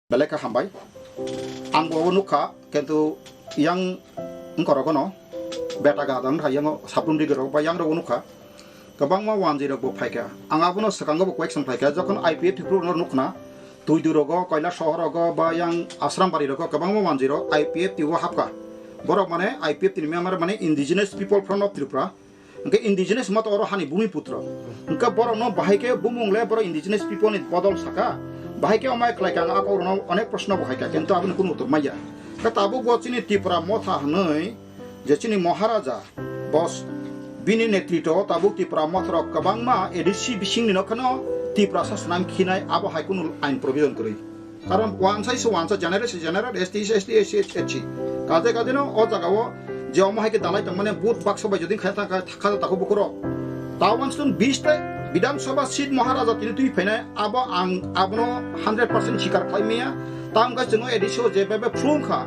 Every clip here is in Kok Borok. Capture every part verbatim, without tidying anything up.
Belai khe hambai. Ang bo nukha, kintu yang wngkorogono beta gadang hai yang saprumdi gorok ba yang rogo nukha. Kwbangma wanjwi rok bo phaikha. Ang abono swkango bo question phaikha, jokhon I P F T ni phuru no nukhna, Tuidu rogo, Koila Sohor rogo ba yang Asrambari rogo kwbangma wanjwi rok I P F T o hapkha. Borok mane I P F T ni member mane Indigenous People Front of Tripura. Hwnkhe indigenous wngma to oro hani bumi putro. Hwnkhe borokno bahai khe bumung le borok indigenous people ni bodol saka. Bahai khe omai khlai kha, ang a kokrokno onek proshno bo hai kha, kintu aboni kunu uttor manya. Khe tabuk bo chini Tipra Motha hwnwi je chini Maharaja, boss, bini netritwo tabuk Tipra Motha rok kwbangma A D C bisingni no kheno Tiprasa swnam khinai, abo hai kunu ain provision kwrwi. Karon wansa se wansa, general se general, S T se S T, S C se S C. Kaje kaje no o jaga o je omo hai khe dalai tongmani vote baksa bai jodi khaina thangkha, thakha ta ko bukhoro. Ta wanston bis ta Bidhan Sabha seat Maharaja tini twi phainai, abo ang abono hundred percent sikar khlai maya. Tam khe chwngo A D C o je bebe phrung kha.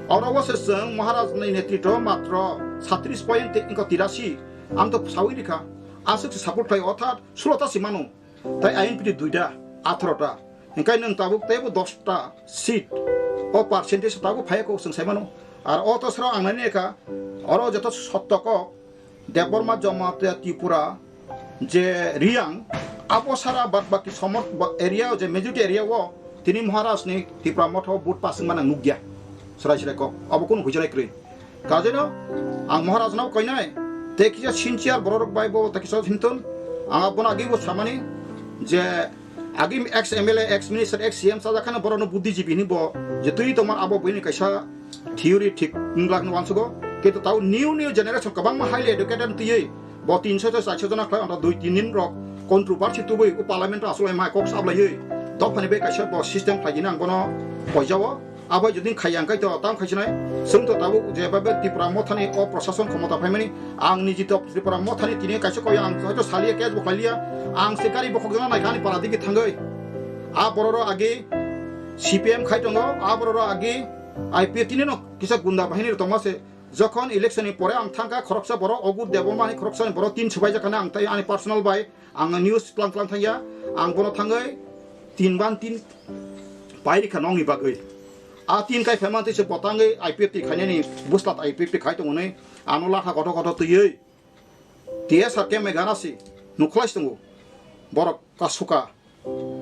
Oro o se chwng Maharaj ni netritwo matro satris point te ingko tirasi. Ang to sawi rikha. Aswk se support khlai, orthat sulo ta si mano. Tai I N P T duita, atharo ta. Hingkai nwng tabuk teibo dos ta seat. O percentage tabuk phai kho chwng sai mano. Ar o to sro ang nani ekha, oro joto sotto kok, Debbarma, Jamatia, Tripura, je Riyang, abo sara bad baki somot ba area o je majority area o tini Maharaj ni Tipra Motha o vote passing mana nukya. Srai srai kok, abo kunu hujarai kwrwi. Kajeno ang Maharaj no koinai, tei kisa sincere borok rok bai bo tei kisa hinton, ang abono agi bo samani je agi ex M L A, ex minister, ex C M sajak kheno borok no buddhijibi hinwi bo je twi tongma abo buini kaisa theory thik wngla hwnwi uansugo. Kintu tao new new generation kwbangma highly educated twiwi bo tinso ta charso jona khlai, onto dui tin din rok controversy tubui o parliament o asulai mai kok sablaiwi dophani bai kaisa bo system khlai hwnwi ang bono poijao. Abo jodi khaiya hwnkhe to tamo khaisinai. Chwng to tabuk je babe Tipra Mothani o prosason khomota phaimani, ang niji to Tipra Mothani tini kaisa koi ang hoito saliya, case bo khlailiya. Ang se gari bokhok jana naikha ani para digi thangwi. A bororo agi C P M khai tongo, a bororo agi I P F tini no kisa gunda bahini rok tongma se. Jokhon election ni pore ang thangkha khoroksa borok, Ogur Debbarma ni khoroksa ni borok tin subai jakha na ang tai ani personal bai. Ang news klang klang thangya, ang bono thangwi tin ban tin pairi kha nokni bagwi. A tin kai phaima twi se botangwi I P F T khainani buslat I P F T khai tongo nai, ano lakha koto koto twiwi. T S R K Meghanasi nukhlai tongo. Borok kasuka.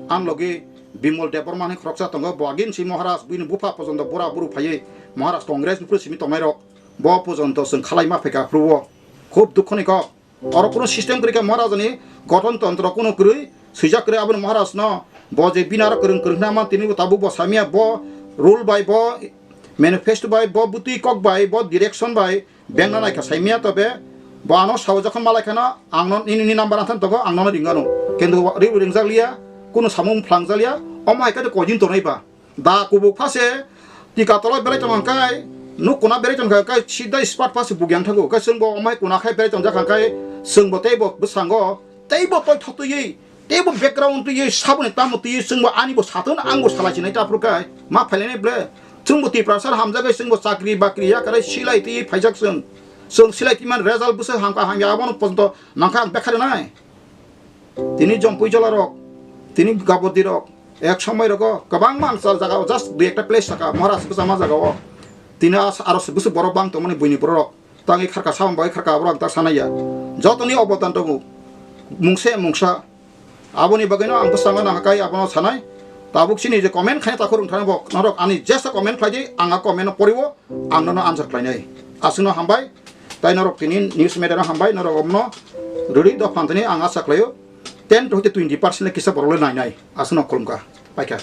Ang logi Bimol Debbarma ni khoroksa tongo, bo agin si Maharaj, buini bupha pojonto bura buru phaiwi Maharaj Congress ni phuru simi tongnai rok. Bo pojonto chwng khalai ma phaikha phuru o. Khub dukho ni kok. Oro kunu system kwrwi kha Maharaj ni goton tontro kunu kwrwi swijak kwrwi aboni Maharaj no bo je bini aro kwrwng kwrwng hwnma tini bo tabuk bo samya bo rule bai bo manifesto bai bo bwtwi kok bai bo direction bai bengna naikha saimya tobe bo ano sao jokhon malai khano ang no nini ni number anthan togo ang no ringano kintu ri ringjak liya kunu samung phlangjakliya omo hai khe koidin tongnai ba. Da kubuk phase tika tolo berai tong kai, nuk kuna berai tong kai, sida spot phase bugyang thago. Kai chwng bo omai kuna khai berai tong jak kai, chwng bo tei bo bwskango, tei bo toi thotwi, tei bo background twi, saboni tamo twi, chwng bo ani bo satun, ang bo salai sinai tapru kai, ma phailai nai ble. Chwng bo Tiprasa hamjak kai, chwng bo chakri bakri ya karai silai twi phaijak chwng. Chwng silai twi man result bwswk hamkha hamya abono ponto nangkha ang bekha nai. Tini jompui jola rok, tini gabodi rok, ek somoi rogo kwbangma ang sal jaga o just dui ekta place saka Maharaj bwsama jaga o. Tini as-, aro se bwswk borok bang tongmani buini borok rok. Tangwi kharka sa bai kharka borok ang ta sanai ya. Jotoni obodan tongo. Mungse mungsa. Aboni bagwino ang bwskango nang kai abono sanai. Tabuk chini je comment khaina takhuk rwng thani bo norok ani jesa comment khlai di ang a comment no poriwo ang nono answer khlainai. Aswkno hambai. Tai norok tini news media no hambai, norok omno rwdi dophantani ang asa khlaio ten to twenty percent le kisa borok le nainai. Aswkno khulumkha. Paikha.